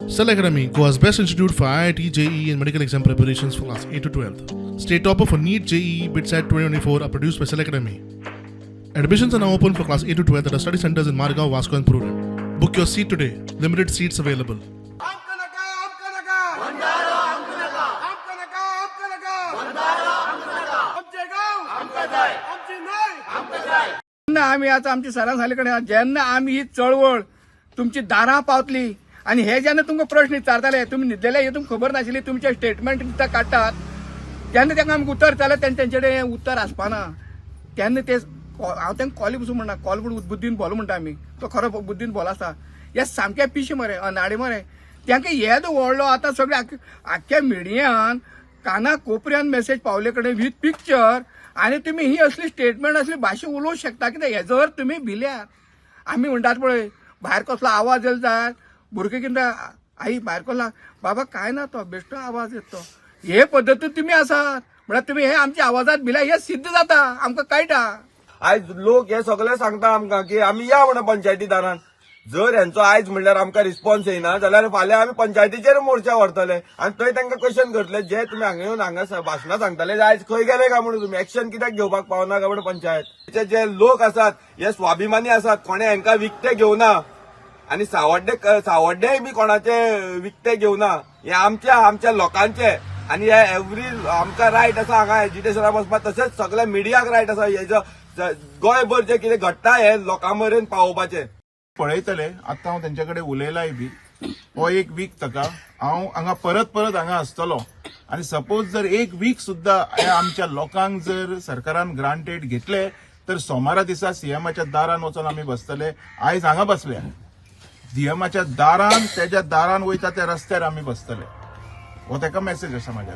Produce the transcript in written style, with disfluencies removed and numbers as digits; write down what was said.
Cell Academy, Goa's best institute for IIT, JEE, and medical exam preparations for class 8 to 12. State topper for NEET, JEE, BITSAT 2024 are produced by Cell Academy. Admissions are now open for class 8 to 12 at our study centers in Margao, Vasco, and Prudent. Book your seat today. Limited seats available. आमकां नाका, आमकां नाका, आमकां नाका, आमकां नाका, आमकां नाका, आमचे गांव आमकां जाय, आमची न्हंय आमकां जाय. जेन्ना आमी आतां आमची सरां जाले कडेन जेन्ना आमी ही चळवळ तुमची दारां पावतली आनी हे जेन्ना तुमकां प्रश्न विचारताले, तुमी न्हिदलेले हे तुमकां खबर नाशिल्ली. तुमचे स्टेटमेंट दिता काडटात तेन्ना तांकां आमकां उतर जाल्यार तेन्ना तेंचे कडेन हें उत्तर आसपाना. तेन्ना ते हांव तांकां कॉल पसून म्हणना, कॉल पूण बुद्दीन भोलो म्हणटा आमी, तो खरो बुद्दीन भोलो आसा. हे सामके पिशे मरे, अनाडे मरे. तांकां येदो व्हडलो आतां सगळे आख्ख्या मिडियान काना कोपऱ्यान मेसेज पावले कडेन विथ पिक्चर, आनी तुमी ही असली स्टेटमेंट, असली भाशा उलोवंक शकता कित्याक? हेजो अर्थ तुमी भिल्यात. आमी म्हणटात पळय, भायर कसलो आवाज येयलो जायत, भुरगे कितें, आई भायर कसलो बाबा, काय ना, तो बेश्टो आवाज येता तो. हे पद्दतीन तुमी आसात म्हळ्यार तुमी हे आमच्या आवाजात भिल्या हे सिद्ध जाता, आमकां कळटा. आयज लोक हे सगळे सांगता आमकां की आमी या म्हणून पंचायती दारान. जर हेंचो आयज म्हणल्यार आमकां रिस्पॉन्स येयना जाल्यार फाल्यां आमी पंचायतीचेर मोर्चा व्हरतले आनी थंय तांकां क्वेश्चन करतले, जे तुमी हांगा येवन हांगा भाशणां सांगताले ते आयज खंय गेले काय म्हणून, तुमी एक्शन कित्याक घेवपाक पावना काय म्हणून. पंचायत जे लोक आसात हे स्वाभिमानी आसात, कोणे हांकां विकते घेवना आनी सावड्डे सावड्डेय बी कोणाचे विकते घेवना. हे आमच्या आमच्या लोकांचे आनी हे एवरी आमकां रायट आसा हांगा एजिटेशनाक बसपाक, तशेंच सगल्या मिडियाक रायट आसा हे जो गोंयभर जे कितें घडटा हे लोकां मेरेन पावोवपाचें. पळयतले. आतां हांव तेंच्या कडेन उलयलाय बी. हो एक वीक ताका हांव हांगा परत परत हांगा आसतलो आनी सपोज जर एक वीक सुद्दां हे आमच्या लोकांक जर सरकारान ग्रांटेड घेतले तर सोमारा दिसा सीएमाच्या दारान वचून आमी बसतले. आयज हांगा बसल्या, सीएमाच्या दारान, तेज्या दारान वयता त्या रस्त्यार आमी बसतले. हो ताका मेसेज आसा म्हाज्या.